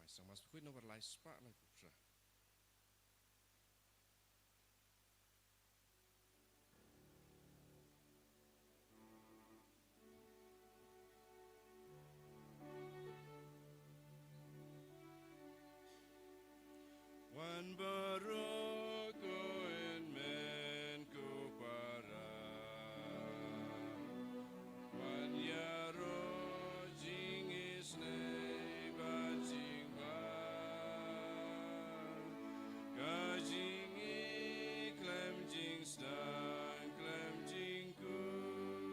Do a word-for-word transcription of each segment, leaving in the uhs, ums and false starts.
Sngewbha sngewthuh, nombar lai spah laiphew phra. Wan baroh ko hynmen ko para. Wan ïaroh jingisynei bad jingbha. Ka jingïeit khlem jingsdang khlem jingkut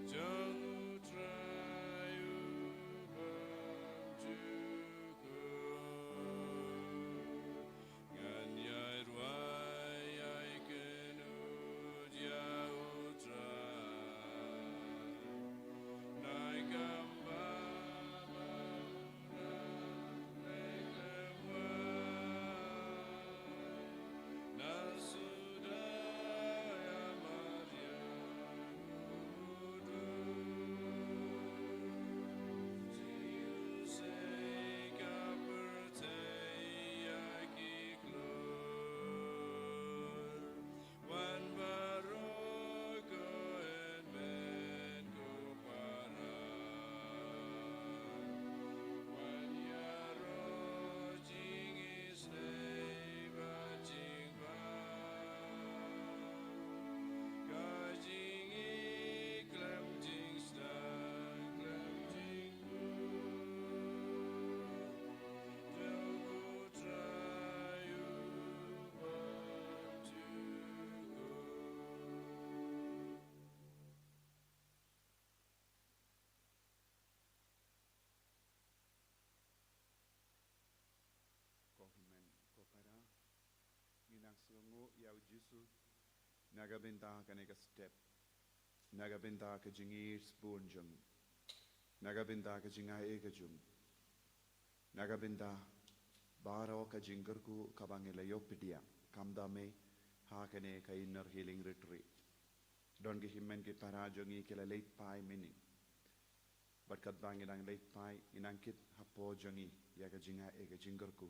jong U Trai u bym ju kut. Ngan ïai rwai ïai kynnoh ïa U Trai. Nai kam ba bam ram leh leh wai. Na suda ïa mar ïa u dur. Jiw sei ka pyrthei ïa ki klur. Wan baroh ko hynmen ko para. Wan ïaroh jingisynei bad jingbha. Ka jingïeit khlem jingsdang khlem jingkut. Jong U Trai u bym ju kut. Ko hynmen ko para, ngin nang sngewnguh ïa U Jisu na ka bynta kane ka step, na ka bynta ka jingïeit sbun jong u, na ka bynta ka jingai ei ka jong u, na ka bynta baroh ka jingkyrkhu kaba ngi la ïohpdiang, kam da mei ha kane ka inner healing retreat. Don ki hynmen ki para jong ngi ki la leit phai mynhynnin. Bad katba ngi dang leit phai, ngi nang kit hapoh jong ngi ïa ka jingai ei ka jingkyrkhu,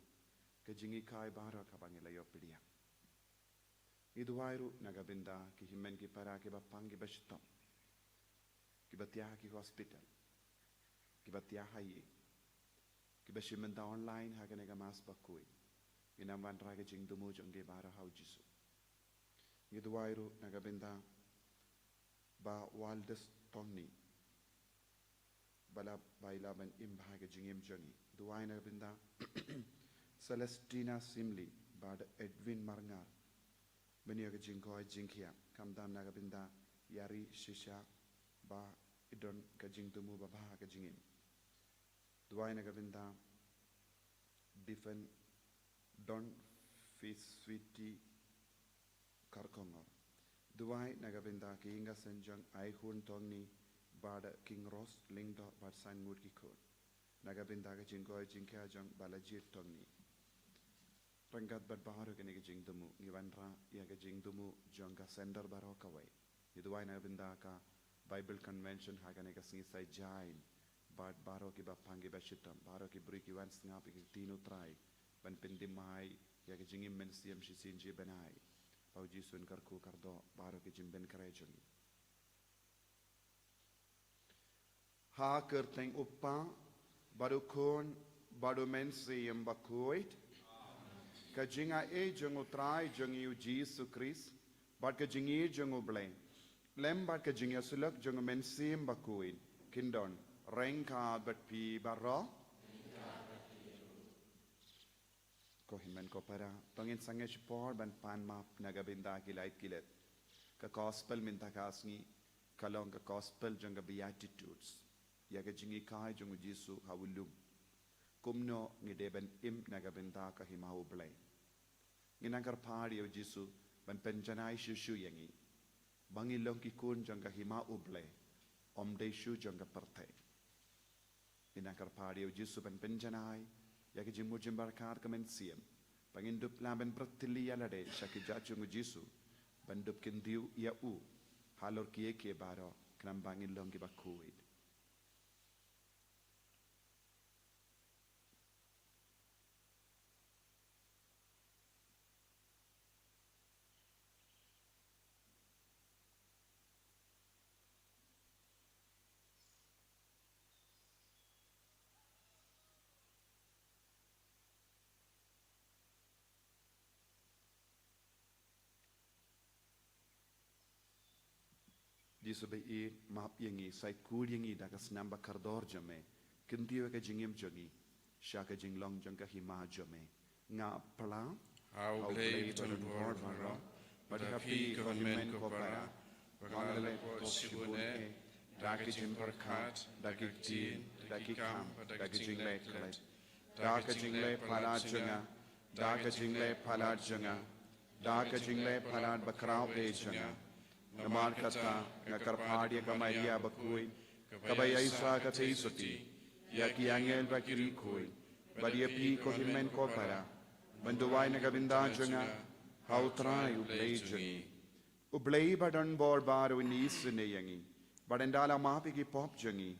ka jinghikai baroh kaba ngi la ïohpdiang. Ngi duwai ruh na ka bynta ki hynmen ki para kiba pang kiba shitom, kiba thiah ha ki hospital, kiba thiah ha ïing, kiba shim bynta online ha kane ka Mass Bakhuid. Ngin ym wanrah ka jingthmu jong ki baroh ha U Jisu. Ngi duwai ruh na ka bynta Bah Waldes Tongni, ba la, ba i la ban im bha ka jingim jong i. Duwai na ka bynta Celestina Simli bad Edwin Marngar, ban ïoh ka jingkoit jingkhiah, khamtam na ka bynta Yari Shisha, ba i don ka jingthmu babha ka jingim. Duwai na ka bynta Difen Don Fiswiti Karkongor. Duwai na ka bynta ki ïing ka seng jong Aihun Tongni bad King Ros Lyngdoh bad san ngut ki khun. Na ka bynta ka jingkoit jingkhiah jong Balajit Tongni. Ryngkat bad baroh kine ki jingthmu, ngi wanrah ïa ka jingthmu jong ka sender baroh kawei. Ngi duwai na ka bynta ka Bible Convention ha kane ka sngi Saitjaiñ, bad baroh kiba pang kiba shitom, baroh ki briew ki wan sngap ïa ka ktien U Trai, ban pynthymmai ïa ka jingim mynsiem shisien shi bnai. Ba U Jisu un kyrkhu kyrdoh baroh ki jingpynkhreh jong ngi. Ha ka kyrteng U Kpa, bad U Khun, bad U Mynsiem Bakhuid. Ka jingai ei jong U Trai jong ngi U Jisu Khrist, bad ka jingïeit jong U Blei, lem bad ka jingïasyllok jong U Mynsiem Bakhuid, kin don ryngkat bad phi baroh. Ko hynmen ko para, to ngin sangeh shipor ban pan map na ka bynta ki lait ki let. Ka gospel mynta ka sngi ka long ka gospel jong ka Beatitudes, ïa ka jinghikai jong U Jisu ha u lum, kumno ngi dei ban im na ka bynta ka hima U Blei. Ngin nang kyrpad ïa U Jisu ban pynjanai shuh shuh ïa ngi, ba ngin long ki khun jong ka hima U Blei, ym dei shuh jong ka pyrthei. Ngin nang kyrpad ïa U Jisu ban pynjanai ïa ka jingmut jingpyrkhat ka mynsiem, ba ngin dup lah ban pyrthei ïa lade sha ki jait jong U Jisu, ban dup kyntiew ïa u halor kiei kiei baroh, khnang ba ngin long kiba khuid. Jisu ba ïeit, map ïa ngi, sa ïeit khuid ïa ngi da ka snam ba kordor jong me. Kyntiew ïa ka jingim jong ngi sha ka jinglong jong ka hima jong me. Nga pyrshang ha U Blei ba don bor baroh, bad ha phi ko hynmen ko para, ba nga la leh bor shibun eh, da ka jingpyrkhat, da ka ktien, da ki kam, da ka jingleh klet, da ka jingleh palat jong nga, da ka jingleh palat jong nga, da ka jingleh palat bakhraw eh jong nga. Namar kata nga kyrpad ïa ka Maria bakhuid, kaba ïaisah katei sotti, ïa ki angel bad ki riewkhuid, bad ïa phi ko hynmen ko para, ban duwai na ka bynta jong nga ha U Trai U Blei jong ngi. U Blei ba don bor baroh un isynei ïa ngi, bad un da la map ïa ki pop jong ngi,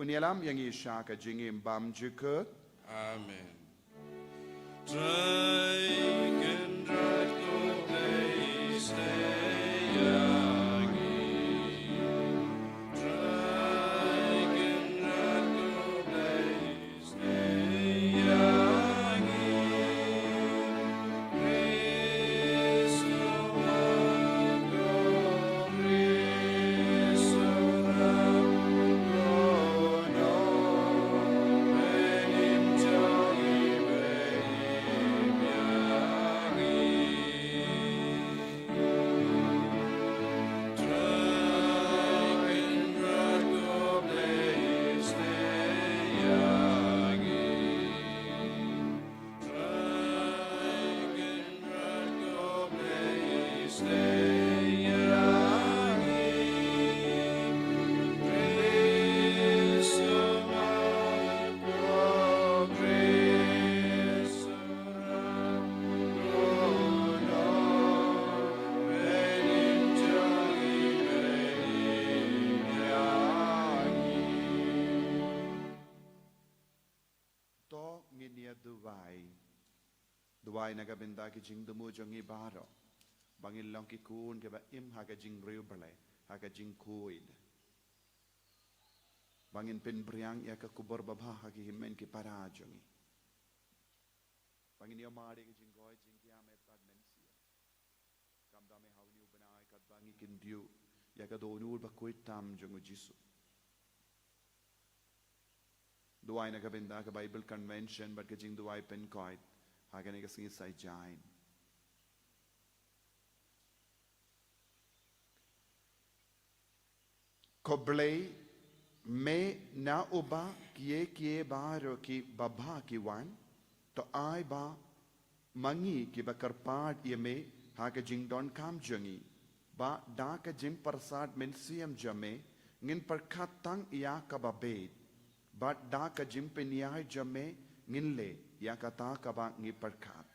un ïalam ïa ngi sha ka jingim bymjukut. Amen. Trai Kynrad ko Blei, isynei ïa ngi. Trai Kynrad ko Blei, isynei ïa ngi. To ngin ïa duwai. Duwai na ka bynta ki jingthmu jong ngi baroh, ba ngin long ki khun kiba im ha ka jingriewblei, ha ka jingkhuid, ba ngin pynphriang ïa ka khubor babha ha ki hynmen ki para jong ngi, ba ngin ïohmad ïa ka jingkoit jingkhiah met bad mynsiem. Khamtam eh ha une u bnai katba ngi kyntiew ïa ka dohnud bakhuid tam jong U Jisu. Duwai na ka bynta ka Bible Convention bad ka jingduwai pynkoit ha kane ka sngi Saitjaiñ. Ko Blei, me na uba kiei kiei baroh ki babha ki wan, to ai ba ma ngi kiba kyrpad ïa me ha ka jingdonkam jong ngi, ba da ka jingpyrsad mynsiem jong me ngin pyrkhat tang ïa kaba beit, bad da ka jingpynïaid jong me ngin leh ïa kata kaba ngi pyrkhat.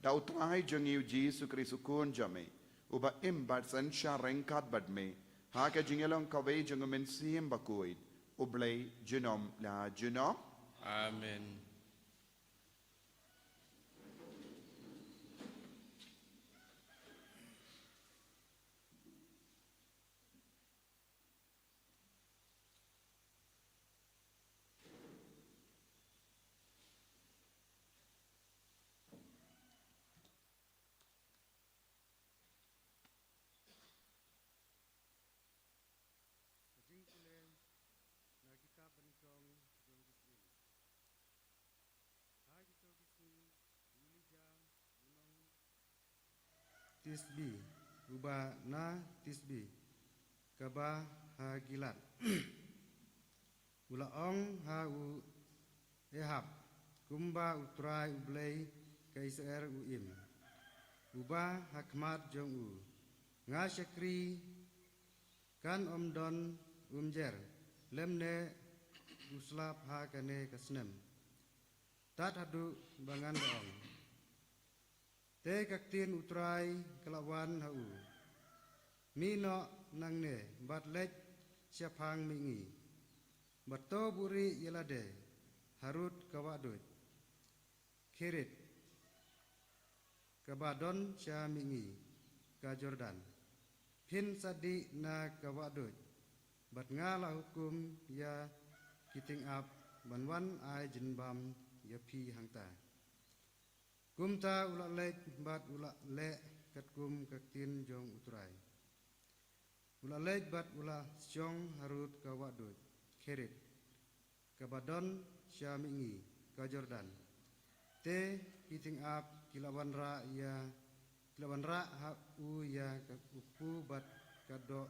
Da U Trai jong ngi U Jisu Khrist U Khun jong me, uba im bad synshar ryngkat bad me ha ka jingïalong kawei jong U Mynsiem Bakhuid, U Blei junom la junom. Amen. Ka jingpule na kitab banyngkong jong ki syiem. Ha kito ki sngi u Elijah u nong Tisbi, uba na Tisbi, kaba ha Gilead, u la ong ha u Ahab, kumba U Trai U Blei ka Israel u im, uba ha khmat jong u, nga shakri kan ym don umjer lymne u slap ha kane ka snem, tad haduh ba ngan da ong. Te ka ktien U Trai ka la wan ha u, mih noh nangne bad leit shaphang mihngi, bad to buhrieh ïa lade harud ka wahduid Kerith, kaba don sha mihngi ka Jordan. Phin sa dih na ka wahduid, bad nga la hukum ïa ki tyngab ban wan ai jingbam ïa phi hangta. Kumta u la leit bad u la leh katkum ka ktien jong U Trai. U la leit bad u la shong harud ka wahduid Kherit, kaba don sha mihngi ka Jordan. Te ki tyngab ki la wanrah ïa, ki la wanrah ha u ïa ka, u kpu bad ka doh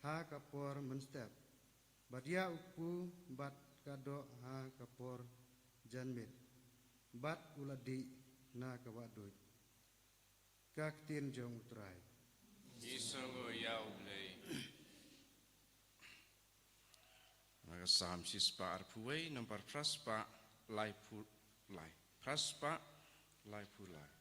ha ka por mynstep, bad ïa u kpu bad ka doh ha ka por janmiet, bad u la dih na ka wahduid. Ka ktien jong U Trai. Ngi sngew ïa U Blei. Na ka Salm shispah arphew wei, nambar phra spah laiphew lai. Phra spah laiphew lai.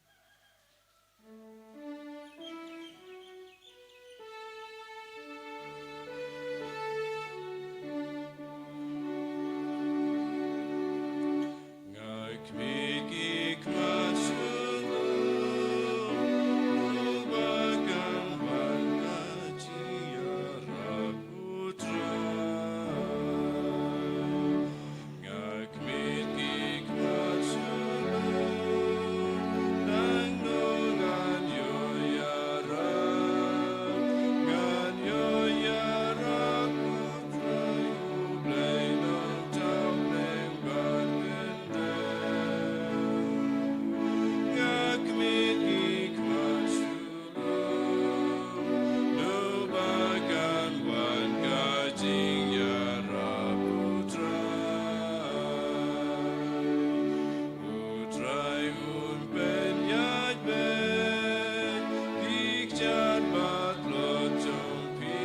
U Trai un pynïaid beit ïa ki kjat bad lut jong phi.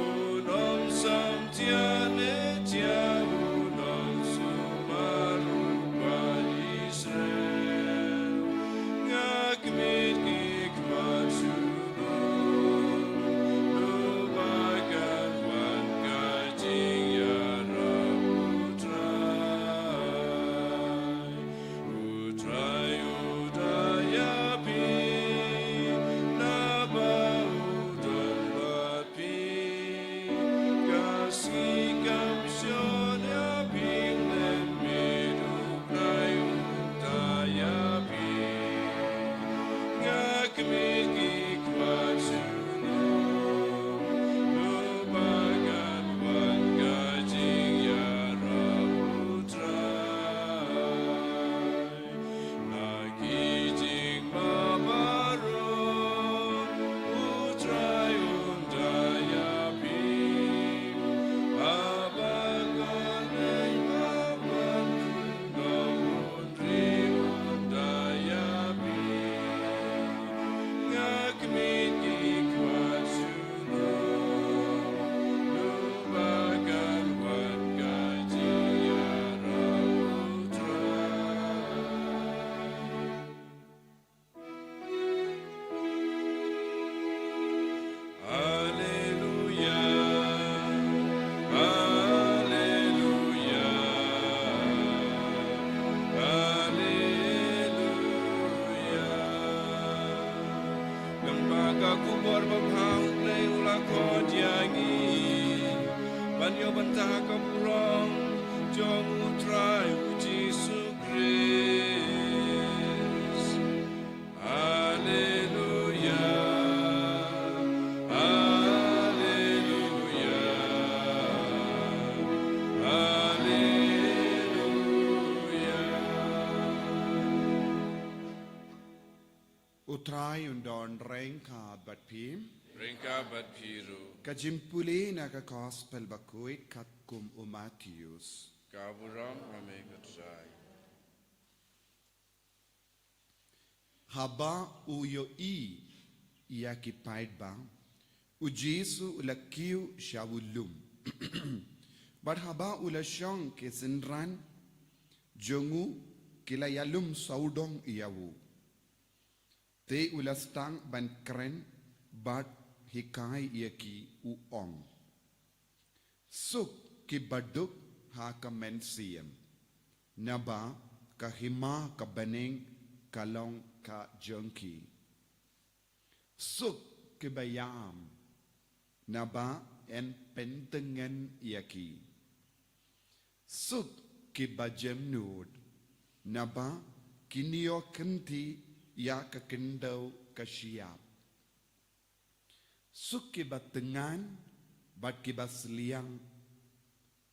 Un ym sam ïa ne ïa, un ym sumar ruh bad Israel. Nga kmit ki khmat shu long, uba kan wan ka jingïarap U Trai. U Trai u da ïa phi, naba u don bad phi. Ka sngi kam shon ïa phi, lehse u Trai un da ïa phi. Nga kmit ki khmat shu long, uba kan wan ka jingïarap U Trai. Na ki jingma baroh U Trai un da ïa phi. Haba ka neng ba ban khun dong un ri un da ïa phi. Nga kmit ki khmat shu long, uba kan wan ka jingïarap U Trai. Alleluia, alleluia, alleluia. Namar ka khubor babha U Blei u la khot ïa ngi ban ïoh bynta ha ka burom jong U Trai U Jisu Khrist. Alleluia, alleluia, alleluia. U Trai un don ryngkat bad phi. Ryngkat bad phi ruh. Ka jingpule na ka Gospel bakhuid katkum u Mathaios. Ka burom ha me ko Trai. Haba u ïohi ïa ki paidbah, U Jisu u la kiew sha u lum. Bad haba u la shong, ki synran jong u ki la ïalum sawdong ïa u. Te u la sdang ban kren bad hikai ïa ki, u ong: Suk kiba duk ha ka mynsiem, naba ka hima ka bneng ka long ka jong ki. Suk kiba ïam, naba yn pyntngen ïa ki. Suk kiba jemnud, naba kin ïoh kynti ïa ka khyndew ka shyiap. Suk kiba tyngan bad kiba sliang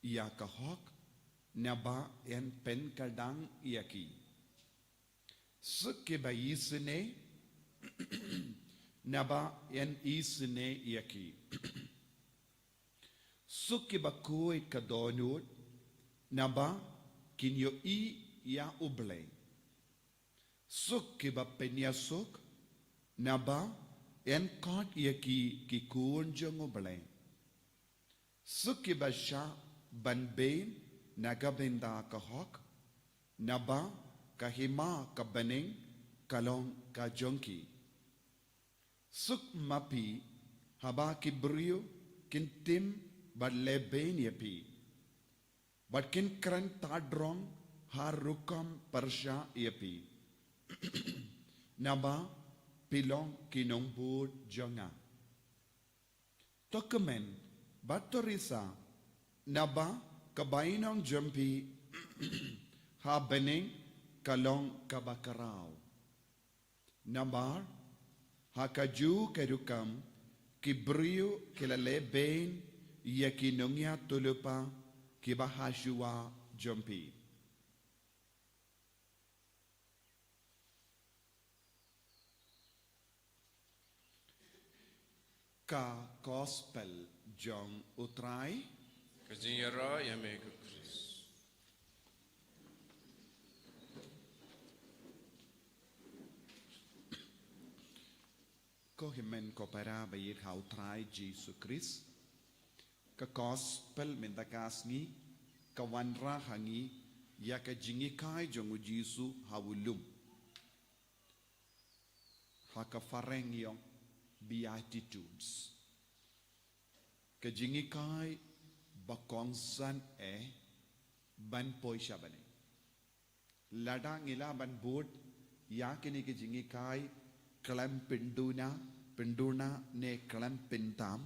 ïa ka hok, naba yn pynkhlaiñ ïa ki. Suk kiba isynei, naba yn isynei ïa ki. Suk kiba khuid ka dohnud, naba kin ïohi ïa U Blei. Suk kiba pynïasuk, naba yn khot ïa ki ki khun jong U Blei. Suk kiba shah ban beiñ na ka bynta ka hok, naba ka hima ka bneng ka long ka jong ki. Suk ma phi haba ki briew kin tim bad leh beiñ ïa phi, bad kin kren tad rong ha rukom pyrshah ïa phi, naba phi long ki nongbud jong nga. To kmen bad to risa, naba ka bainong jong phi ha bneng ka long kaba khraw. Namar ha kajuh ka rukom ki briew ki la leh beiñ ïa ki nongïathuhlypa kiba hashuwa jong phi. Ka Gospel jong U Trai. Ka jingïaroh ïa me ko Khrist. Ko hynmen ko para ba ïeit ha U Trai Jisu Khrist. Ka Gospel mynta ka sngi ka wanrah ha ngi ïa ka jinghikai jong U Jisu ha u lum. Ha ka phareng ïong Beatitudes. Ka jinghikai ba kongsan eh ban poi sha bneng. Lada ngi lah ban bud ïa kine ki jinghikai khlem pynduna, pynduna ne khlem pyntam,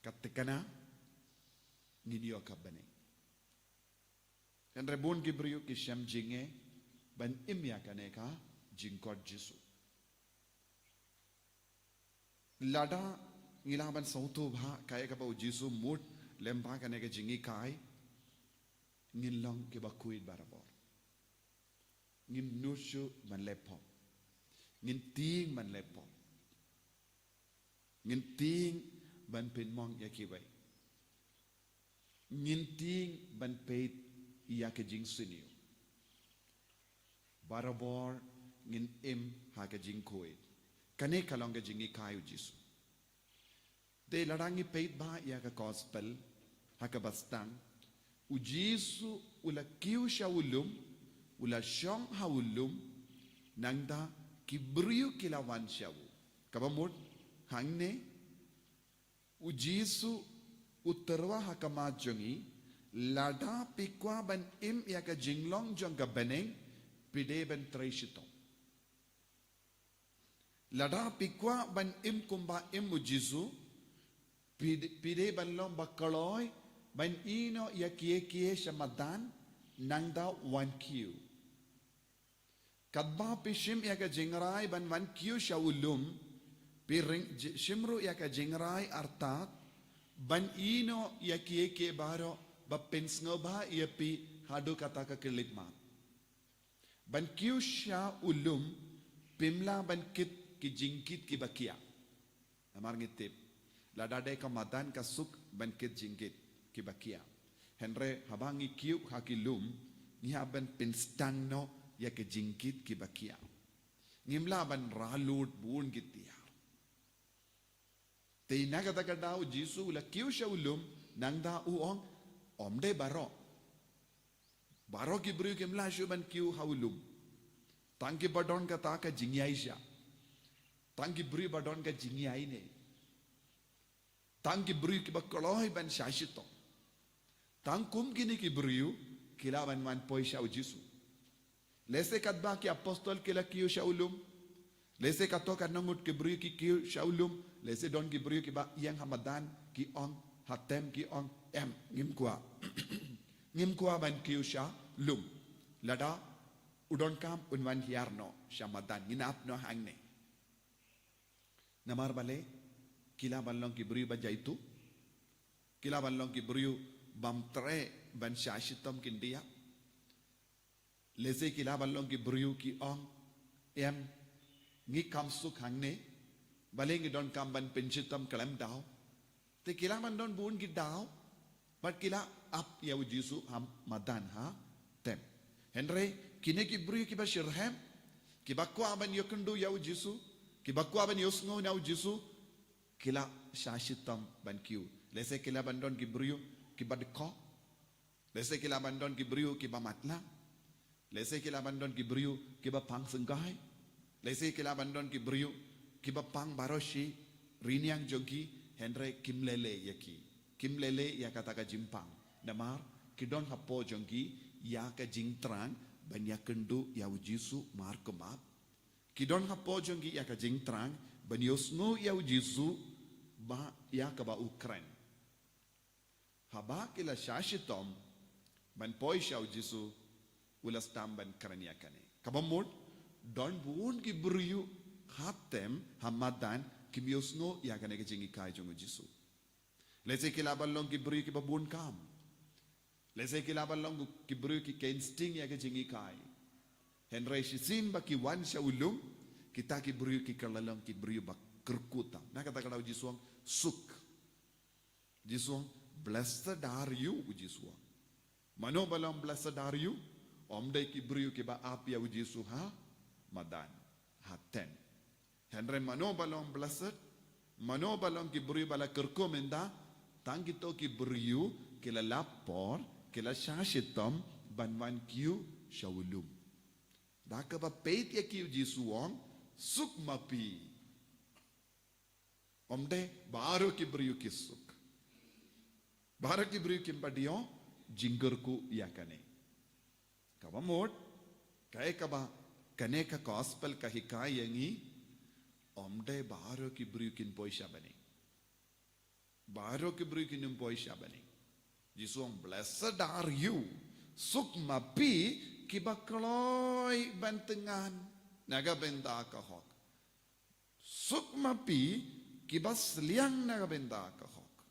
ka thikna ngin ïoh ka bneng. Hynrei bun ki briew ki shem jingeh ban im ïa kane ka jingkhot Jisu. Lada ngi lah ban sngewthuh bha kaei kaba U Jisu mut lyngba kane ka jinghikai, ngin long kiba khuid barabor. Ngim nud shuh ban leh pop. Ngin tieng ban leh pop. Ngin tieng ban pynmong ïa kiwei. Ngin tieng ban peit ïa ka jingsniew. Barabor ngin im ha ka jingkhuid. Kane ka long ka jinghikai U Jisu. Te lada ngi peit bha ïa ka Gospel ha kaba sdang, U Jisu u la kiew sha u lum, u la shong ha u lum, nangta ki briew ki la wan sha u. Kaba mut hangne, U Jisu u tyrwa ha khmat jong ngi, lada phi kwah ban im ïa ka jinglong jong ka bneng, phi dei ban trei shitom. Lada phi kwah ban im kumba im U Jisu, phi, phi dei ban long ba kloi ban ïehnoh ïa kiei kiei sha madan, nangta wan kiew. Katba phi shim ïa ka jingrai ban wan kiew sha u lum, phi ring, j-, shim ruh ïa ka jingrai artat ban ïehnoh ïa kiei kiei baroh ba pynsngewbha ïa phi haduh kata ka khyllipmat. Ban kiew sha u lum, phim lah ban kit ki jingkit kiba khiah. Namar ngi tip, lada dei ka madan ka suk ban kit jingkit kiba khiah. Hynrei haba ngi kiew ha ki lum, ngi hap ban pynsdang noh ïa ki jingkit kiba khiah. Ngim lah ban rah lut bun ki tiar. Te na kata ka daw U Jisu u la kiew sha u lum, nangta u ong, ym dei baroh. Baroh ki briew kim lah shuh ban kiew ha u lum. Tang kiba don kata ka jingïaishah. Tang ki briew ba don ka jingïaineh. Tang ki briew kiba kloi ban shah shitom. Tang kum kine ki briew ki lah ban wan poi sha U Jisu. Lehse katba ki apostol ki la kiew sha u lum. Lehse kato katno ngut ki briew ki kiew sha u lum. Lehse don ki briew kiba ïeng ha madan ki ong, ha tem ki ong, em, ngim kwah. Ngim kwah ban kiew sha lum. Lada u donkam un wan hiar noh sha madan, ngin ap noh hangne. Namar balei, Ki lah ban long ki briew ba jaituh. Ki lah ban long ki briew bym treh ban shah shitom khyndiat. Lehse ki lah ban long ki briew ki ong, em, ngi kham suk hangne, balei ngi donkam ban pynshitom khlem daw. Te ki lah ban don bun ki daw bad ki lah ap ïa u Jisu ha madan ha tem. Hynrei kine ki briew kiba shitrhem, kiba kwah ban ïakynduh ïa u Jisu, kiba kwah ban ïohsngew na u Jisu, ki lah shah shitom ban kiew. Lehse ki lah ban don ki briew kiba dkhot. Lehse ki lah ban don ki briew kiba matlah. Lehse ki lah ban don ki briew kiba pang syngkai. Lehse ki lah ban don ki briew kiba pang baroh shi ri niang jong ki, hynrei kim leh leh ïa ki. Kim leh leh ïa kata ka jingpang. Namar ki don hapoh jong ki ïa ka jingthrang ban ïakynduh ïa u Jisu markhmat. Ki don hapoh jong ki ïa ka jingthrang ban ïohsngew ïa u Jisu ba ïa kaba u kren. Haba ki la shah shitom ban poi sha u Jisu, u la sdang ban kren ïa kane. Kaba mut, don bun ki briew ha tem, ha madan, kim ïohsngew ïa kane ka jinghikai jong u Jisu. Lehse ki lah ban long ki briew kiba bun kam. Lehse ki lah ban long ki briew ki keiñ sting ïa ka jinghikai. Hynrei shisien ba ki wan sha u lum, kita ki briew ki kylla long ki briew ba kyrkhu tam. Na kata ka daw u Jisu u ong, suk. Jisu u ong, "Blessed are you," u Jisu u ong. Mano ba long blessed are you? Ym dei ki briew kiba ap ïa u Jisu ha madan, ha tem. Hynrei mano ba long blessed, mano ba long ki briew ba la kyrkhu mynta, tang kito ki briew ki la lap por, ki la shah shitom ban wan kiew sha u lum. Da kaba peit ïa ki u Jisu u ong, "Suk ma phi." Ym dei baroh ki briew ki suk. Baroh ki briew kim pat ïoh jingkyrkhu ïa kane. Kaba mut, kaei kaba kane ka gospel ka hikai ïa ngi, ym dei baroh ki briew kin poi sha bneng. Baroh ki briew kin ym poi sha bneng. Jisu u ong, "Blessed are you." Suk ma phi kiba kloi ban thngan na ka bynta ka hok. Suk ma phi kiba sliang na ka bynta ka hok.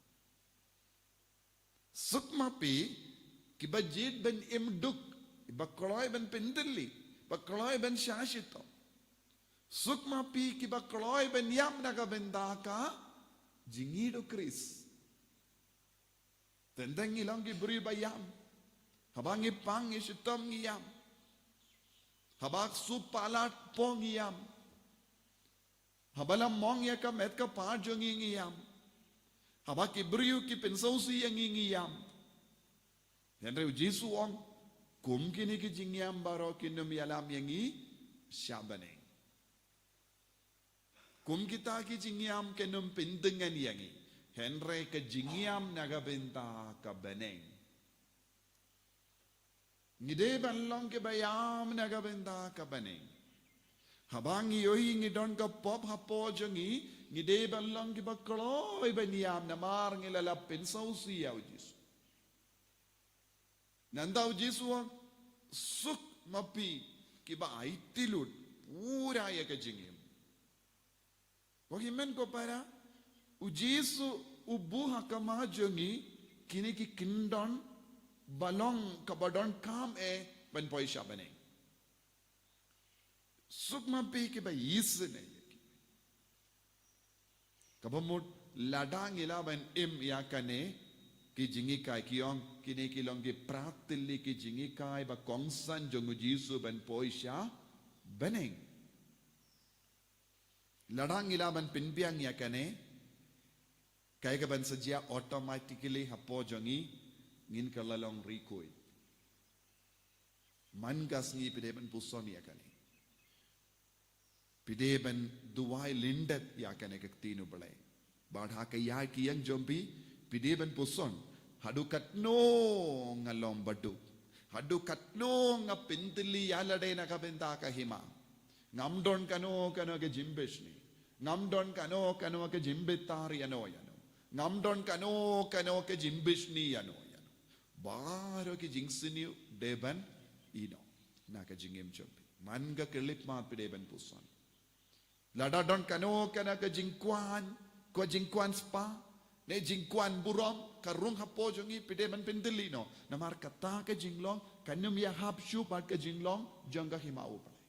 Suk ma phi kiba jied ban im duk, ba kloi ban pyntylli, ba kloi ban shah shitom. Suk ma phi kiba kloi ban ïap na ka bynta ka jingïeit u Khrist. Teng teng ngi long ki briew ba ïam. Haba ngi pang ngi shitom ngi ïam. Haba shu palat pong ngi ïam. Haba la mong ïa ka met ka phad jong ngi ngi ïam. Haba ki briew ki pynsngewsih ïa ngi ngi ïam. Hynrei u Jisu u ong, kum kine ki jingïam baroh kin ym ïalam ïa ngi sha bneng. Kum kita ki jingïam kin ym pynthngan ïa ngi. Hynrei ka jingïam na ka bynta ka bneng. Ngi dei ban long kiba ïam na ka bynta ka bneng. Haba ngi ïohi ngi don ka pop hapoh jong ngi, ngi dei ban long kiba kloi ban ïam namar ngi la lap pynsngewsih ïa u Jisu. Nangta u Jisu u ong, suk ma phi kiba aiti lut pura ïa ka jingim. Ko hynmen ko para, u Jisu u buh ha khmat jong ngi kine ki kyndon ba long kaba donkam eh ban poi sha bneng. Suk ma phi kiba isynei ïa ki. Kaba mut lada ngi lah ban im ïa kane ki jinghikai ki ong kine ki long ki pratylli ki jinghikai ba kongsan jong u Jisu ban poi sha bneng. Lada ngi lah ban pynbiang ïa kane, kaei kaban sa jia automatically hapoh jong ngi, ngin kylla long rikui. Man ka sngi phi dei ban puson ïa kane. Phi dei ban duwai lyndet ïa kane ka ktien u Blei. Bad ha ka ïaid ka ïeng jong phi, phi dei ban puson. Haduh katno nga long baduk. Haduh katno nga pyntylli ïa lade na ka bynta ka hima. Ngam don kano kano ka jingbishni. Ngam don kano kano ka jingbitar ïano ïano. Ngam don kano kano ka jingbishni ïano ïano. Baroh ki jingsniew dei ban ïehnoh na ka jingim jong phi. Man ka khyllipmat phi dei ban puson. Lada don kano kano ka jingkwah, Ka jingkwah spah, ne jingkwah burom, ka rung hapoh jong ngi, phi dei ban pyndylli noh. Namar kata ka jinglong, kan ym ïahap shuh bad ka jinglong jong ka hima U Blei.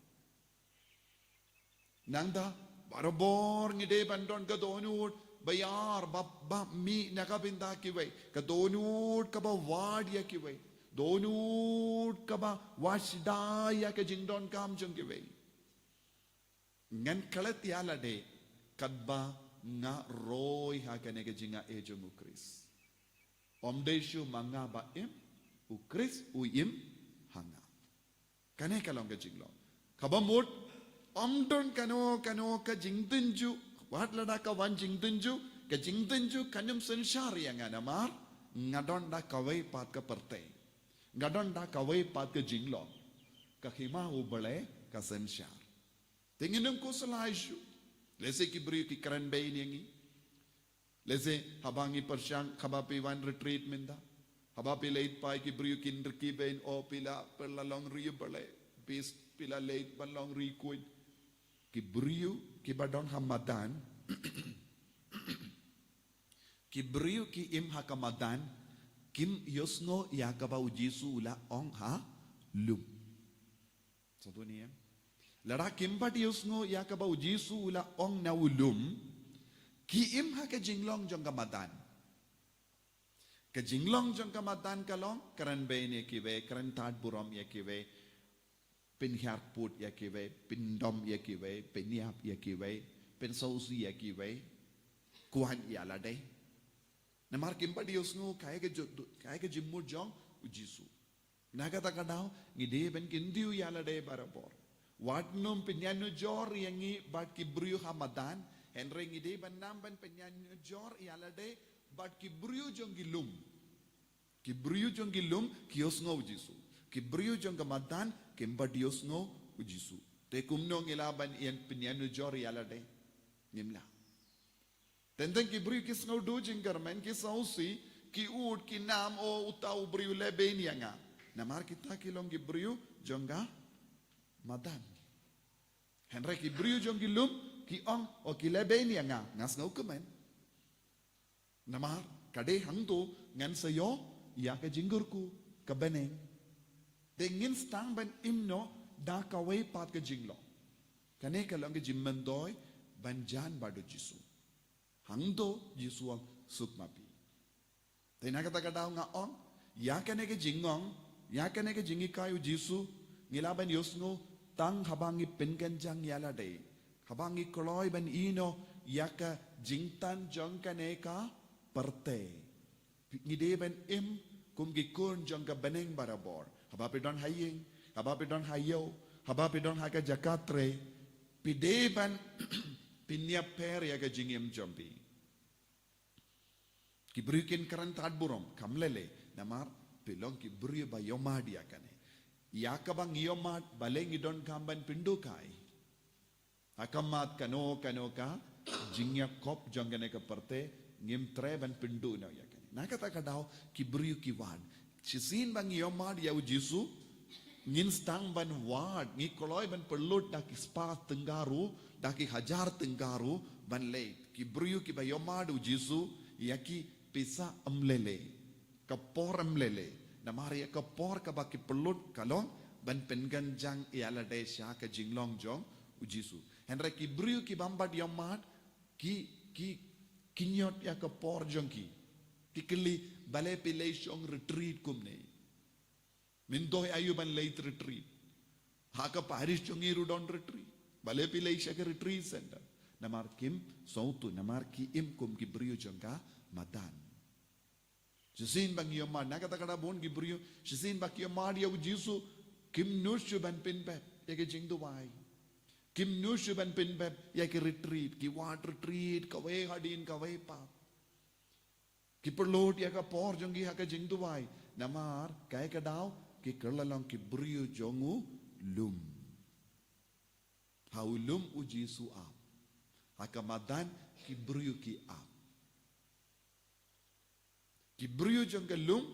Nangta, barabor ngi dei ban don ka dohnud ba ïar, ba, ba mih na ka bynta kiwei. Ka dohnud kaba wad ïa kiwei. Dohnud kaba wad sdang ïa ka jingdonkam jong kiwei. Ngan klet ïa lade katba nga roi ha kane ka jingaiei jong U Khrist. Ym dei shuh ma nga ba im, U Khrist u im ha nga. Kane ka long ka jinglong. Kaba mut, ym don kano kano ka jingtynjuh, wat lada ka wan jingtynjuh, ka jingtynjuh kan ym synshar ïa nga namar nga don da kawei pat ka pyrthei. Nga don da kawei pat ka jinglong. Ka hima U Blei ka synshar. Te ngin ym khuslai shuh. Lehse ki briew ki kren bein ïa ngi. Lehse haba ngi pyrshang, haba phi wan retreat mynta, haba phi leit pat, ki briew kin rkhie bein, o phi la, phi la long riewblei. Phi, phi la leit ban long riewkhuid. Ki briew kiba don ha madan, ki briew ki im ha ka madan, kim ïohsngew ïa kaba U Jisu u la ong ha lum. Sngewthuh ne em? Lada kim pat ïohsngew ïa kaba U Jisu u la ong na u lum, ki im ha ka jinglong jong ka madan. Ka jinglong jong ka madan ka long, kren bein ïa kiwei, kren tad burom ïa kiwei, pynhiar put ïa kiwei, pyndom ïa kiwei, pynïap ïa kiwei, pynsngewsih ïa kiwei, kwah ïa lade. Namar kim pat ïohsngew kaei ka ju-, kaei ka jingmut jong U Jisu. Na kata ka daw, ngi dei ban kyntiew ïa lade barabor. Wat nym pynïanujor ïa ngi bad ki briew ha madan, hynrei ngi dei ban nam ban pynïanujor ïa lade bad ki briew jong ki lum. Ki briew jong ki lum ki ïohsngew U Jisu. Ki briew jong ka madan kim pat ïohsngew U Jisu. Te kumno ngi lah ban ïan pynïanujor ïa lade? Ngim lah. Teng teng ki briew ki sngew duh jingkyrmen, ki sngewsih, ki ud, ki nam, o uta u briew leh bein ïa nga. Namar kita ki long ki briew jong ka madan. Hynrei ki briew jong ki lum ki ong, o ki leh bein ïa nga, nga sngewkmen. Namar ka dei hangto ngan sa ïoh ïa ka jingkyrkhu ka bneng. Te ngin sdang ban im noh da kawei pat ka jinglong. Kane ka long ka jingmyntoi ban jan bad U Jisu. Hangto Jisu u ong, suk ma phi. Te na kata ka daw nga ong, ïa kane ka jingong, ïa kane ka jinghikai U Jisu, ngi lah ban ïohsngew tang haba ngi pynkynjang ïa lade. Haba ngi kloi ban ïehnoh ïa ka jingtan jong kane ka pyrthei. Ngi dei ban im kum ki khun jong ka bneng barabor. Haba phi don ha ïing, haba phi don ha ïew, haba phi don ha ka jaka trei, phi dei ban pynïapher ïa ka jingim jong phi. Ki briew kin kren tad burom, kam lei lei, namar phi long ki briew ba ïohmad ïa kane. Ïa kaba ngi ïohmad, balei ngi donkam ban pynduh kai? Ha khmat kano kano ka jingïakop jong kane ka pyrthei, ngim treh ban pynduh noh ïa kane. Na kata ka daw ki briew ki wan. Shisien ba ngi ïohmad ïa U Jisu, ngin sdang ban wad, ngi kloi ban pynlut da ki spah tyngka ruh, da ki hajar tyngka ruh, ban leit. Ki briew kiba ïohmad U Jisu, ïa ki pisa ym lei lei. Ka por ym lei lei. Namar ïa ka por kaba ki pynlut ka long ban pynkynjang ïa lade sha ka jinglong jong U Jisu. Hynrei ki briew ki bym pat ïohmad, ki, ki, ki ñiot ïa ka por jong ki. Ki kylli, balei phi leit shong retreat kumne? Myntoi aïu ban leit retreat? Ha ka parish jong ngi ruh don retreat. Balei phi leit sha ka retreat center? Namar kim sngewthuh, namar ki im kum ki briew jong ka madan. Shisien ba ngi ïohmad, na kata ka daw bun ki briew, shisien ba ki ïohmad ïa U Jisu, kim nud shuh ban pynbeit ïa ka jingduwai. Kim nud shuh ban pynbeit ïa ka retreat, ki wad retreat kawei hadien kawei pat. Ki pynlut ïa ka por jong ki ha ka jingduwai. Namar kaei ka daw, ki kylla long ki briew jong u lum. Ha u lum U Jisu u ap. Ha ka madan ki briew ki ap. Ki briew jong ka lum,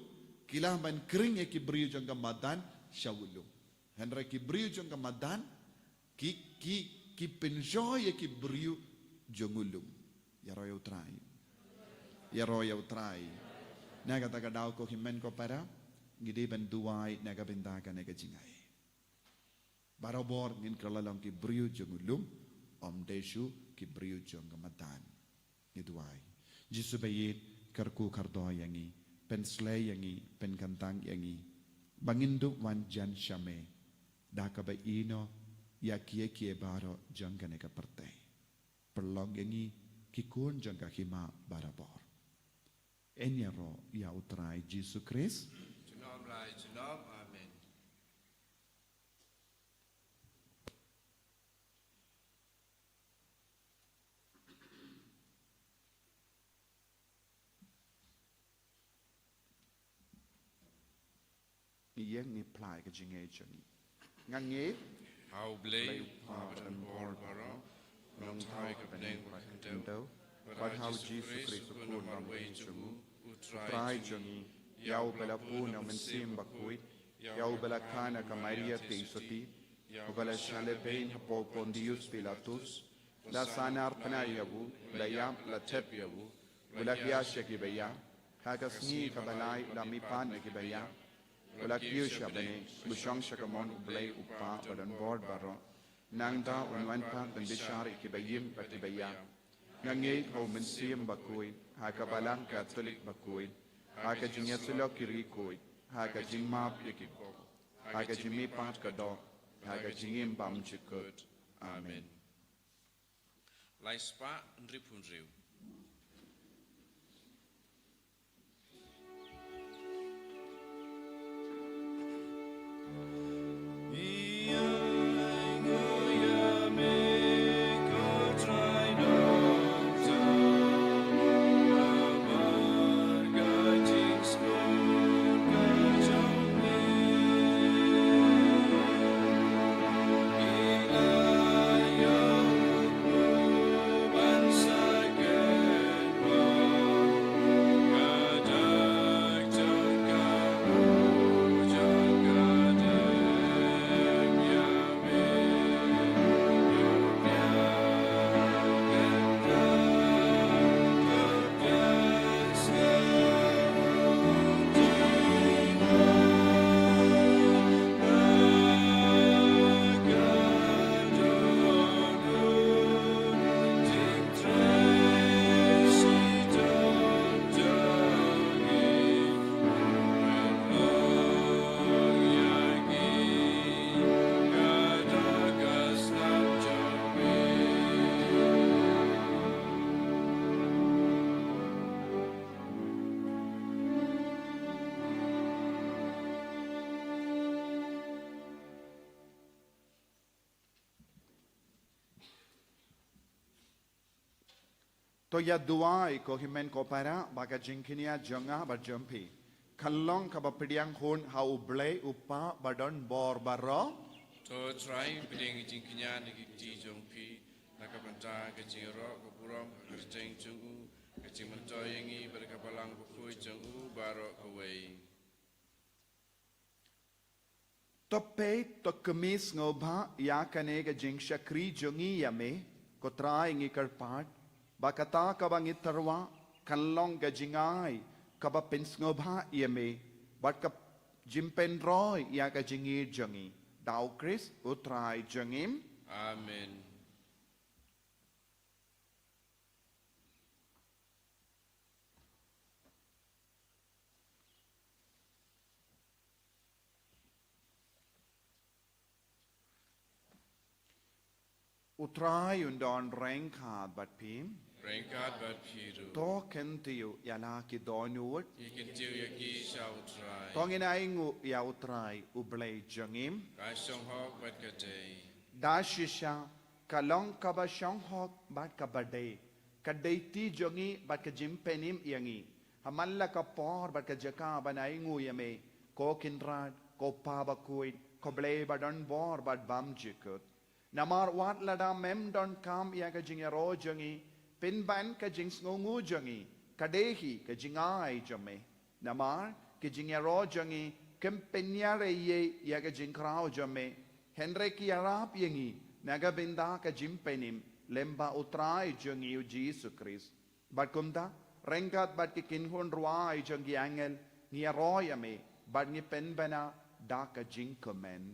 ki lah ban khring ïa ki briew jong ka madan sha u lum. Hynrei ki briew jong ka madan, ki, ki, ki pynshoi ïa ki briew jong u lum. Ïaroh ïa u Trai. Ïaroh ïa u Trai. Na kata ka daw ko hynmen ko para, ngi dei ban duwai na ka bynta kane ka jingai. Barabor ngin kylla long ki briew jong u lum, ym dei shuh ki briew jong ka madan. Ngi duwai. Jisu ba ïeit, kyrkhu kyrdoh ïa ngi, pynsleh ïa ngi, pynkyntang ïa ngi, ba ngin dup wan jan sha me da kaba ïehnoh ïa kiei kiei baroh jong kane ka pyrthei. Pynlong ïa ngi ki khun jong ka hima barabor. Yn ïaroh ïa u Trai Jisu Khrist. Junom la junom. Amen. Ngi ïeng, ngi phla ïa ka jingngeit jong ngi. Nga ngeit ha U Blei, U Kpa badonbor baroh, u nongthaw ïa ka bneng bad ka khyndew, bad ha U Jisu Khrist, u Khun ba marwei jong u, u Trai jong ngi, ïa uba la bun na U Mynsiem Bakhuid, ïa uba la kha na ka Maria Theisotti, uba la shah lehbeiñ hapoh Pontius Pilatus, la sahnarphna ïa u, la ïap, la thep ïa u, u la hiar sha kiba ïap, ha ka sngi kaba lai u la mihpat na kiba ïap, u la kiew sha bneng, u shong sha ka mon U Blei U Kpa badonbor baroh. Nangta un wan pat ban bishar ïa kiba im bad kiba ïap. Nga ngeit ha U Mynsiem Bakhuid, ha ka Balang Katholik bakhuid, ha ka jingïasyllok ki riewkhuid, ha ka jingmap ïa ki pop, ha ka jingmihpat ka doh, ha ka jingim bymjukut. Amen. Lai spah hynriewphew hynriew. To ïa duwai ko hynmen ko para, ba ka jingkñia jong nga bad jong phi kan long kaba pdiang hun ha U Blei U Kpa badonbor baroh. To Trai, pdiang ka jingkñia na ki kti jong phi, na ka bynta ka jingïaroh ka burom ka kyrteng jong u, ka jingmyntoi ïa ngi bad ka Balang Bakhuid jong u baroh kawei. To peit, to kmie sngewbha ïa kane ka jingshakri jong ngi ïa me, ko Trai, ngi kyrpad ba kata kaba ngi tyrwa kan long ka jingai kaba pynsngewbha ïa me bad ka jingpynroi ïa ka jingïeit jong ngi, da U Khrist U Trai jong ngi. Amen. U Trai un don ryngkat bad phi. Ryngkat bad phi ruh. To kyntiew ïa la ki dohnud. Ngi kyntiew ïa ki sha U Trai. To ngin ainguh ïa U Trai U Blei jong ngi. Ka shong hok bad ka dei. Da shisha ka long kaba shong hok bad kaba dei. Ka dei ti jong ngi bad ka jingpynim ïa ngi ha man la ka por bad ka jaka ban ainguh ïa me, ko Kynrad, ko Pa Bakhuid, ko Blei badonbor bad bymjukut. Namar wat lada mem donkam ïa ka jingïaroh jong ngi, pynban ka jingsngewnguh jong ngi ka dei hi ka jingai jong me. Namar ki jingïaroh jong ngi kim pynïareiei ïa ka jingkhraw jong me, hynrei ki ïarap ïa ngi na ka bynta ka jingpynim lyngba U Trai jong ngi U Jisu Khrist. Bad kumta, ryngkat bad ki kynhun rwai jong ki angel, ngi ïaroh ïa me, bad ngi pynbna da ka jingkmen.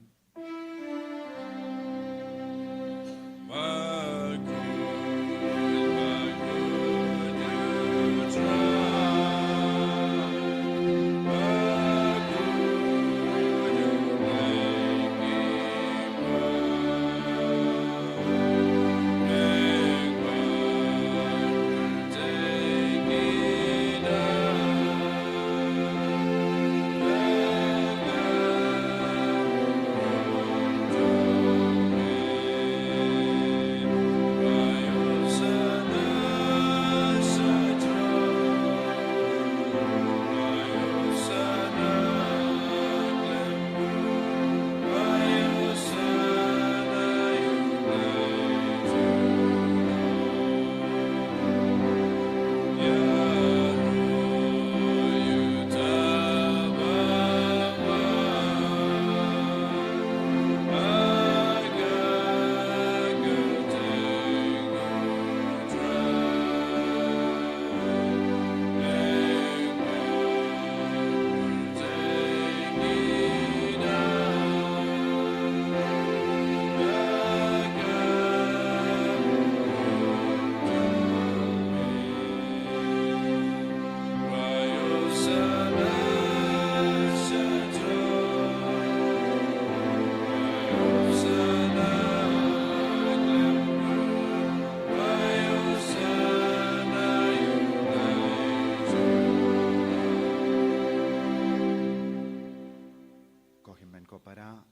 Ko hynmen ko para,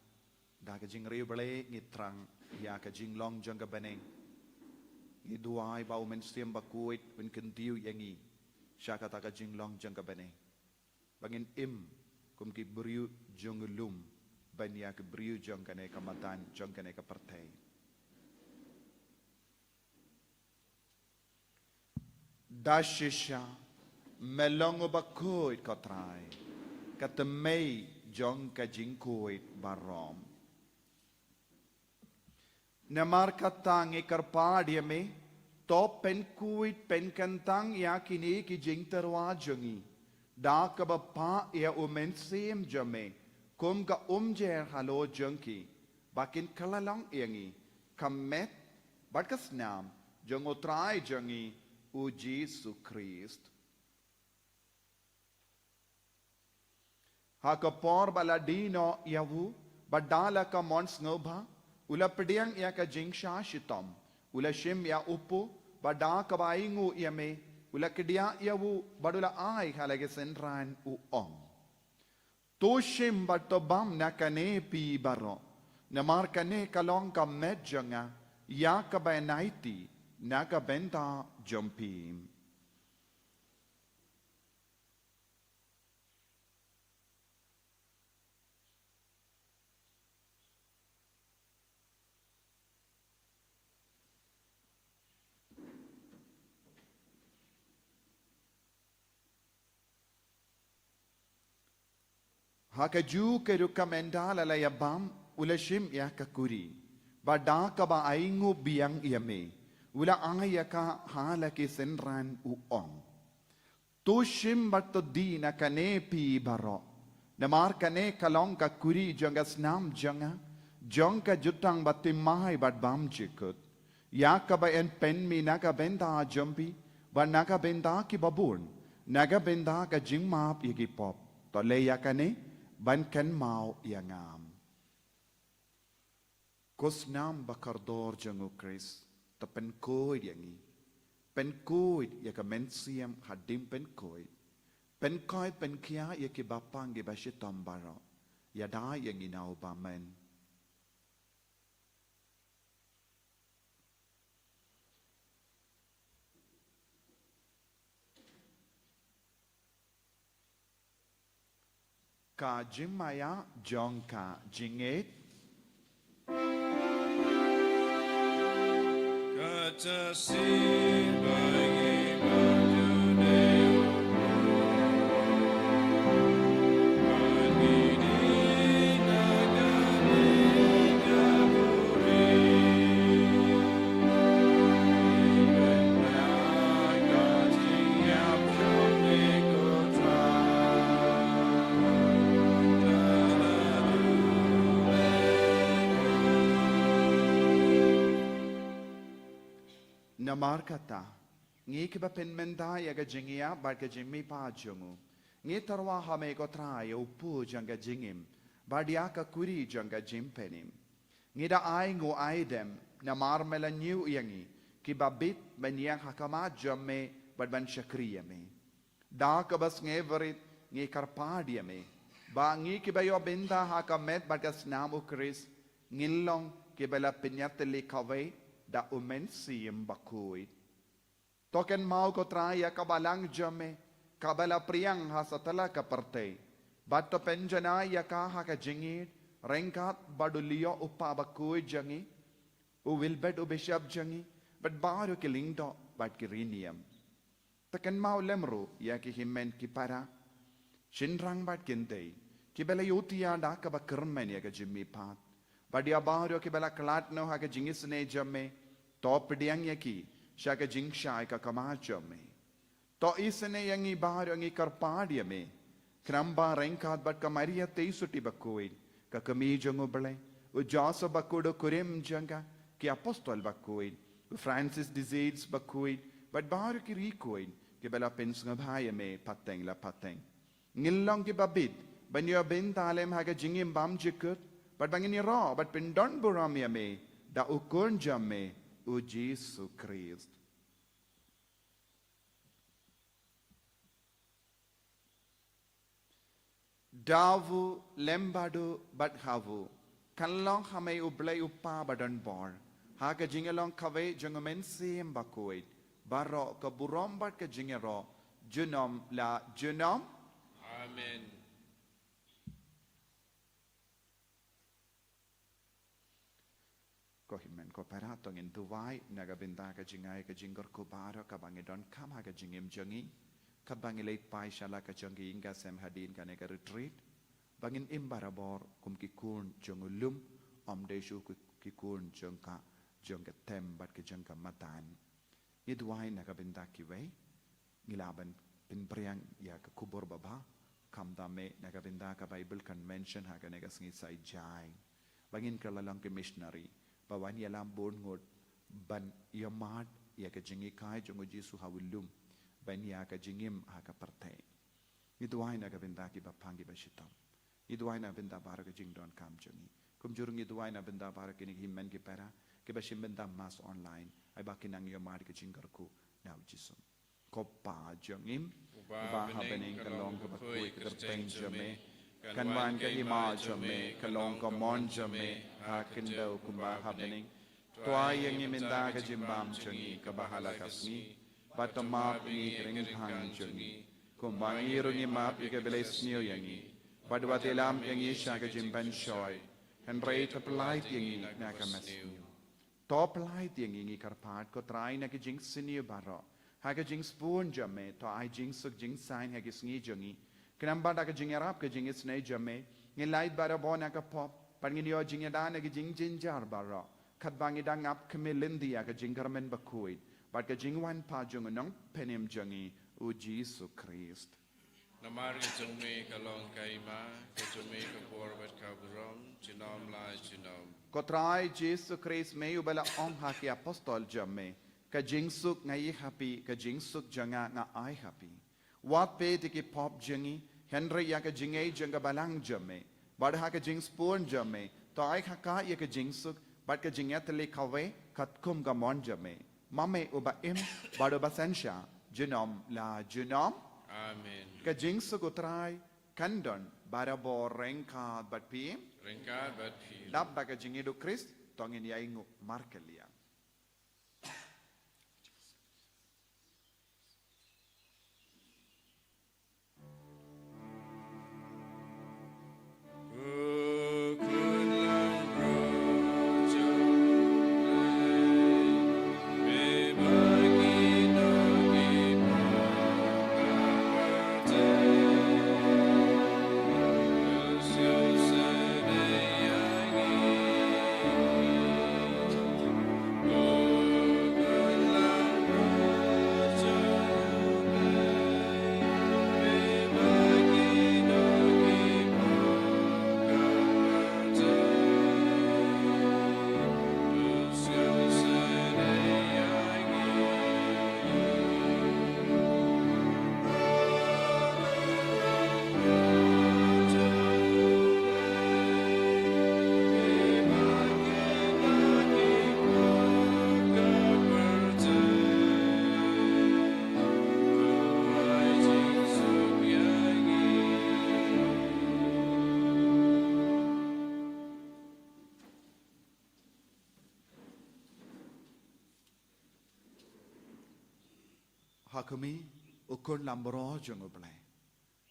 da ka jingriewblei ngi thrang ïa ka jinglong jong ka bneng. Ngi duwai ba U Mynsiem Bakhuid un kyntiew ïa ngi sha kata ka jinglong jong ka bneng, ba ngin im kum ki briew jong u lum ban ïa ki briew jong kane ka madan, jong kane ka pyrthei. Da shisha, me long uba khuid ko Trai, ka tmei jong ka jingkhuid baroh. Namar kata ngi kyrpad ïa me, to pynkhuid pynkyntang ïa kine ki jingtyrwa jong ngi, da kaba phah ïa U Mynsiem jong me kum ka umjer halor jong ki, ba kin kylla long ïa ngi ka met bad ka snam jong U Trai jong ngi U Jisu Khrist. Ha ka por ba la die noh ïa u, bad da la ka mon sngewbha, u la pdiang ïa ka jingshah shitom, u la shim ïa u pop, bad da kaba ainguh ïa me, u la kdiah ïa u, bad u la ai ha la ki synran, u ong: To shim bad to bam na kane phi baroh, namar kane ka long ka met jong nga, ïa kaba aiti na ka bynta jong phi. Ha kajuh ka rukom ynda la la ïa bam, u la shim ïa ka kuri, bad da kaba ainguh biang ïa me, u la ai ïa ka ha la ki synran, u ong: To shim bad to die na kane phi baroh, namar kane ka long ka kuri jong ka snam jong nga, jong ka jutang bathymmai bad bymjukut, ïa kaba yn pynmih na ka bynta jong phi bad na ka bynta kiba bun, na ka bynta ka jingmap ïa ki pop. To leh ïa kane ban kynmaw ïa nga. Ko snam bakordor jong U Khrist, to pynkhuid ïa ngi. Pynkhuid ïa ka mynsiem hadien pynkhuid. Pynkhuid pynkhiah ïa kiba pang kiba shitom baroh. Ïada ïa ngi na u bymman. Ka jingmaïa jong ka jingngeit. Namar kata, ngi kiba pynmynta ïa ka jingïap bad ka jingmihpat jong u, ngi tyrwa ha me ko Trai ïa u pu jong ka jingim bad ïa ka kuri jong ka jingpynim. Ngi da ai nguh ai dem namar me la ñiew ïa ngi kiba bit ban ïeng ha khmat jong me bad ban shakri ïa me. Da kaba sngewrit ngi kyrpad ïa me ba ngi kiba ïoh bynta ha ka met bad ka snam u Khrist ngin long kiba la pynïatylli kawei da u Mynsiem Bakhuid. To kynmaw ko Trai ïa ka balang jong me kaba la pdiang ha satlak ka pyrthei, bad to pynjanai ïa ka ha ka jingïeit ryngkat bad u Leo u kpa bakhuid jong ngi, u Wilbert u bishop jong ngi, bad baroh ki lyngdoh bad ki riewniam. To kynmaw lem ruh ïa ki hynmen ki para, shynrang bad kynthei kiba la ïohi ïa da kaba kyrmen ïa ka jingmihpat, bad ïa baroh kiba la khlad noh ha ka jingisynei jong me, to pdiang ïa ki sha ka jingshai ka khmat jong me. To isynei ïa ngi baroh, ngi kyrpad ïa me, khnang ba ryngkat bad ka Maria Theisotti bakhuid, ka kmie jong u Blei, u Joseph bakhuid u kurim jong ka, ki apostol bakhuid, u Francis de Sales bakhuid, bad baroh ki riewkhuid kiba la pynsngewbha ïa me pateng la pateng, ngin long kiba bit ban ïoh bynta lem ha ka jingim bymjukut, bad ba ngin ïaroh bad pyndonburom ïa me da u Khun jong me, u Jisu Khrist. Da u lem bad u bad ha u, kan long ha me u Blei u Kpa badonbor, ha ka jingïalong kawei jong u Mynsiem Bakhuid, baroh ka burom bad ka jingïaroh junom la junom. Amen. Ko hynmen ko para, to ngin duwai na ka bynta ka jingai ka jingkyrkhu baroh kaba ngi donkam ha ka jingim jong ngi, kaba ngi leit phai sha la ka jong ka ïing ka sem hadien kane ka retreat, ba ngin im barabor kum ki khun jong u lum, ym dei shuh ki, ki khun jong ka, jong ka them bad ka jong ka madan. Ngi duwai na ka bynta kiwei, ngi lah ban pynphriang ïa ka khubor babha, khamtam eh na ka bynta ka Bible Convention ha kane ka sngi Saitjaiñ, ba ngin kylla long ki missionary ba wan ïalam bun ngut ban ïamad ïa ka jinghikai jong u Jisu ha u lum, ban ïa ka jingim ha ka pyrthei. Ngi duwai na ka bynta kiba pang kiba shitom. Ngi duwai na ka bynta baroh ka jingdonkam jong ngi. Kumjuh ruh ngi duwai na ka bynta baroh kine ki hynmen ki para kiba shim bynta mass online, ai ba kin nang ïamad ka jingkyrkhu na u Jisu. Ko Pa jong ngi uba ha bneng, ka long kaba khuid ka kyrteng jong me, kan wan ka hima jong me, ka long ka mon jong me ha khyndew kumba ha bneng. To ai ïa ngi mynta ka jingbam jong ngi kaba ha la ka sngi, bad to map ïa ngi ki ryngkang jong ngi, kumba ngi ruh ngi map ïa kiba la isniew ïa ngi, bad wat ïalam ïa ngi sha ka jingpynshoi, hynrei to pyllait ïa ngi na ka mynsniew. To pyllait ïa ngi, ngi kyrpad ko Trai, na ki jingsniew baroh, ha ka jingsbun jong me, to ai jingsuk jingsaiñ ha ki sngi jong ngi, khnang ba da ka jingïarap ka jingisynei jong me, ngin lait barabor na ka pop, bad ngin ïoh jingïada na ki jingjynjar baroh, katba ngi dang ap khmih lynti ïa ka jingkyrmen bakhuid bad ka jingwan pat jong u Nongpynim jong ngi, u Jisu Khrist. Namar ka jong me ka long ka hima, ka jong me ka bor bad ka burom, junom la junom. Ko Trai Jisu Khrist, me uba la ong ha ki apostol jong me, ka jingsuk nga ïoh ha phi, ka jingsuk jong nga nga ai ha phi. Wat peit ïa ki pop jong ngi, hynrei ïa ka jingngeit jong ka balang jong me, bad ha ka jingsbun jong me, to ai ha ka ïa ka jingsuk bad ka jingïatylli kawei katkum ka mon jong me. Ma me uba im bad uba synshar junom la junom. Amen. Ka jingsuk u Trai kan don barabor ryngkat bad phi. Ryngkat bad phi. Dap da ka jingïeit u Khrist, to ngin ïai nguh markylliang. Ha khmih, u Khun Langbrot jong U Blei.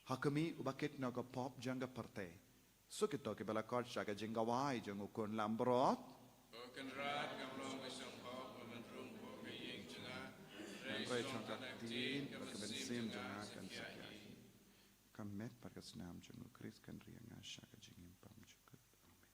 Ha khmih, uba kit noh ka pop jong ka pyrthei. Suk ito kiba la khot sha ka jingkawei jong u Khun Langbrot. Ko Kynrad, ngam long ba sngewthuh, ba men rung hapoh ka ïing jong nga. Hynrei jong ka ktien, bad ka mynsiem jong nga kan sa ïaid. Ka met bad ka snam jong u Khrist kan ri ïa nga sha ka jingim bymjukut. Amen.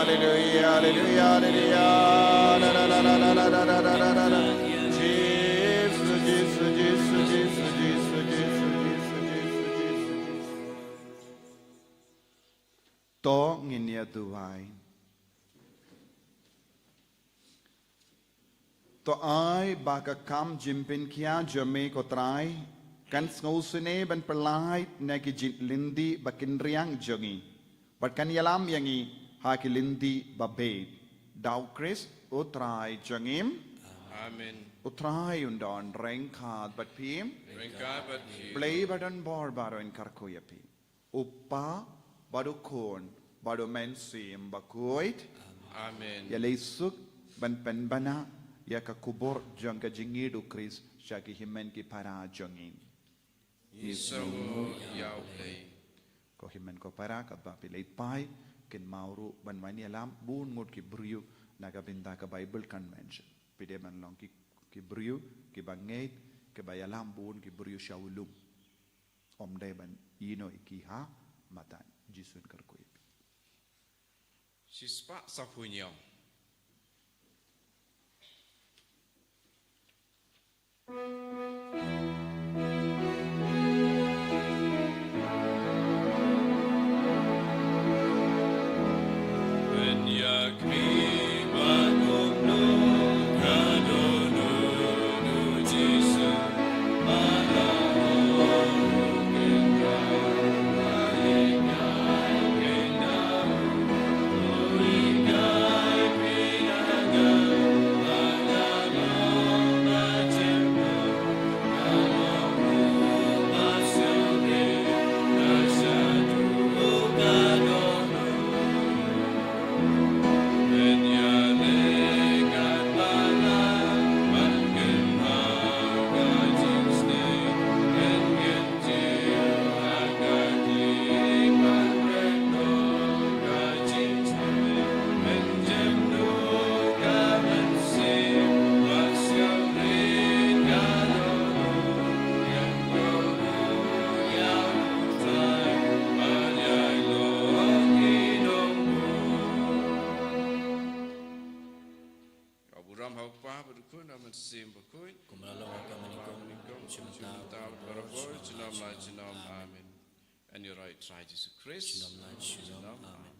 Hallelujah, hallelujah, hallelujah. La, la, la, la, la, la, la, la, la, la, la. Jisu, Jisu, Jisu, Jisu, Jisu, Jisu, Jisu, Jisu, Jisu, Jisu. To ngin ïa duwai. To ai ba ka kam jingpynkhia jong me ko Trai kan sngewsynei ban pyllait na ki jinglynti ba kynriang jong ngi bad kan ïalam ïa ngi ha ki lynti ba beit. Da U Khrist U Trai jong ngi. Amen. U Trai un don ryngkat bad phi. Ryngkat bad phi. Blei ba don bor baroh un kyrkhu ïa phi. U Kpa bad U Khun bad U Mynsiem Bakhuid. Amen. Ïa lei suk ban pynbna ïa ka kubur jong ka jingïeit U Khrist sha ki hynmen ki para jong ngi. Ngi sngewnguh ïa U Blei. Ko hynmen ko para, katba phi leit phai, kynmaw ruh ban wan ïalam bun ngut ki briew na ka bynta ka Bible Convention. Phi dei ban long ki, ki briew kiba ngeit, kiba ïalam bun ki briew sha u lum. Ym dei ban ïehnoh ïa ki ha mata. Jisu un kyrkhu ïa phi. Shispah saphew hynñiew. Khun, bad Mynsiem Bakhuid. Kumba la long ha ka mynnyngkong, mynnyngkong, mynta, mynta, bad barabor, junom la junom. Amen. Amen. Ngi ïaroh ïa U Trai Jisu Khrist. Junom la junom. Junom. Amen.